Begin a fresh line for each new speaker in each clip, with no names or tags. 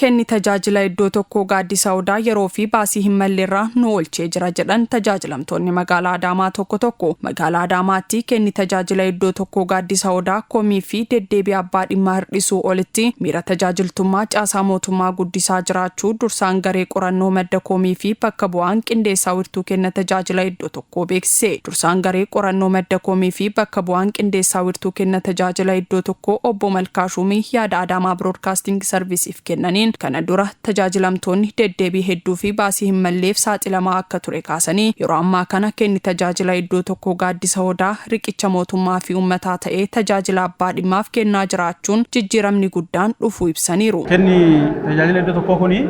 Kenni tajaajila iddoo tokkoo gaaddisa Odaa yeroo fi baasii hin malleerraa nu oolchee jira jedhan tajaajilamtoonni magaalaa Adaamaa tokko tokko. Magaalaa Adaamaatti kenni tajaajila iddoo tokkoo gaaddisa Odaa komii fi deddeebii abbaa dhimmaa hir'isuu olitti miira tajaajiltummaa caasaa mootummaa guddisaa jiraachuu dursaan garee qorannoo madda komii fi bakka bu'aan qindeessaa wirtuu kenna tajaajila iddoo tokkoo beeksise. Dursaan garee qorannoo madda komii fi bakka bu'aan qindeessaa wirtuu kenna tajaajila iddoo tokkoo obbo Malkaa Shuumii yaada Adaamaa Biroodkaasting Sarvisiif kennaniin, kana dura tajaajilamtoonni deddeebii hedduu fi baasii hin malleef saaxilamaa akka ture kaasanii, yeroo ammaa kana kenni tajaajila iddoo tokkoo gaaddisa Odaa riqicha mootummaa fi uummataa ta'ee tajaajila abbaa dhimmaaf kennaa jiraachuun jijjiiramni guddaan dhufuu ibsaniiru.
Kenni tajaajila iddoo tokkoo kuni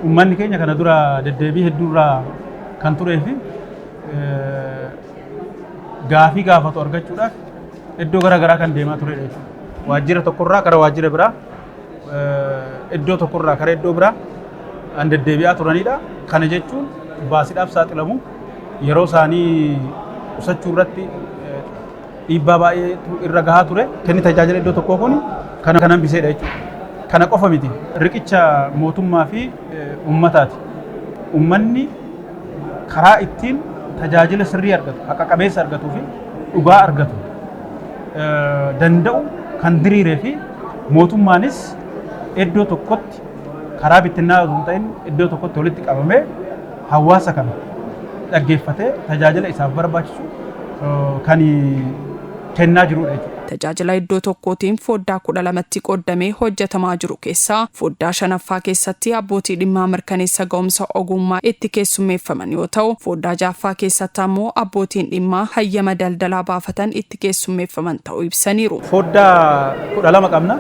uummanni keenya kana dura deddeebii hedduurraa kan turee fi gaafii gaafatu argachuudhaaf iddoo gara garaa kan deemaa turedha jechuudha. Waajjira tokkorraa gara waajjira biraa, iddoo tokkorraa gara iddoo biraa kan deddeebi'aa turanidha. Kana jechuun baasiidhaaf saaxilamu, yeroo isaanii qusachuu irratti dhiibbaa baay'eetu irra gahaa ture. Kenni tajaajila iddoo tokkoo kun kana kan hambiseedha jechuudha. Kana qofa miti, riqicha mootummaa fi uummataati. Uummanni karaa ittiin tajaajila sirrii argatu, haqa qabeessa argatuu fi dhugaa argatu danda'u kan diriiree fi mootummaanis iddoo tokkotti karaa bittinnaa osoo hin ta'in iddoo tokkotti walitti qabamee hawaasa kana dhaggeeffatee tajaajila isaaf barbaachisu kan kennaa jirudha jechuudha.
Tajaajila iddoo tokkootiin foddaa 12tti qoddamee hojjetamaa jiru keessaa foddaa shanaffaa keessatti abbootii dhimmaa mirkaneessa ga'umsa ogummaa itti keessummeeffaman yoo ta'u, foddaa ja'affaa keessatti ammoo abbootiin dhimmaa hayyama daldalaa baafatan itti keessummeeffaman ta'uu ibsaniiru.
Foddaa 12 qabna.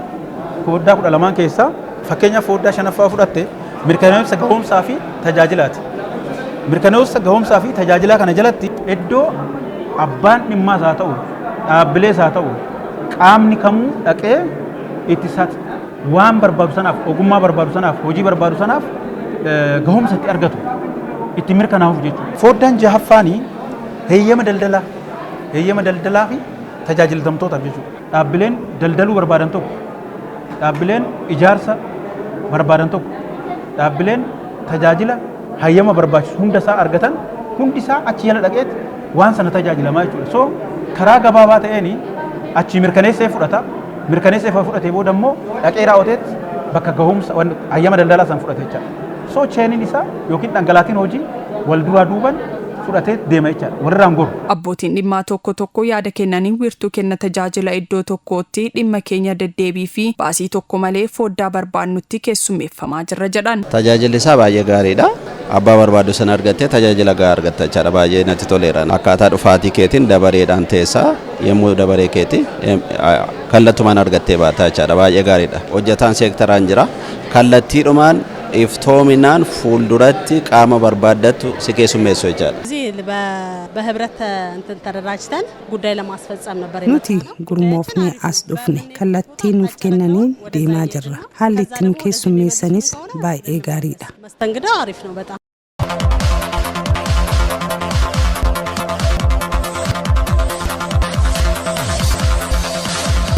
Foddaa 12n keessaa fakkeenyaaf foddaa shanaffaa fudhatte, mirkaneessa ga'umsaa fi tajaajilaati. Mirkaneessa ga'umsaa fi tajaajilaa kana jalatti iddoo abbaan dhimmaas haa ta'u, dhaabbilees haa ta'u, qaamni kamuu dhaqee itti waan barbaadu sanaaf, ogummaa barbaadu sanaaf, hojii barbaadu sanaaf gahumsa itti argatu, itti mirkanaa'uuf jechuudha. Foddaan jahaffaanii heeyyama daldalaa fi tajaajiltamtootaaf jechuudha. Dhaabbileen daldaluu barbaadan tokko, dhaabbileen ijaarsa barbaadan tokko, dhaabbileen tajaajila hayyama barbaachisu hunda isaa argatan hundi isaa achi jala dhaqeet waan sana tajaajilamaa jechuudha. So karaa gabaabaa ta'een achi mirkaneessee fudhata. Mirkaneessee fudhatee booda immoo dhaqee raawwateet bakka gahumsa hayyama daldalaa san fudhate jechaadha. So chainiin isaa yookiin dhangalaatiin hojii wal duraa duuban fudhatee deema jechaadha. Walirraan goru.
Abbootiin dhimmaa tokko tokko yaada kennanii, wiirtuu kenna tajaajila iddoo tokkootti dhimma keenya deddeebii fi baasii tokko malee foddaa barbaannutti keessummeeffamaa jirra jedhan.
Tajaajilli isaa baay'ee gaariidha. Abbaa barbaadu sana argattee tajaajila gahaa argatta jechaadha. Baay'ee natti toleera. Akkaataa dhufaatii keetiin dabareedhaan teessaa, yommuu dabaree keeti kallattumaan argattee baata jechaadha. Baay'ee gaariidha. Hojjetaan seektaraan jira. Kallattiidhumaan iftoominaan fuulduratti qaama barbaaddattu si keessummeessu jechaadha.
እዚህ በህብረት እንትን ተደራጅተን ጉዳይ ለማስፈጸም ነበር።
Nuti gurmoofnee as dhufne kallattii nuuf kennaniin deemaa jirra. Haalli itti nu keessummeessanis baay'ee gaariidha.
መስተንግዶ አሪፍ ነው በጣም።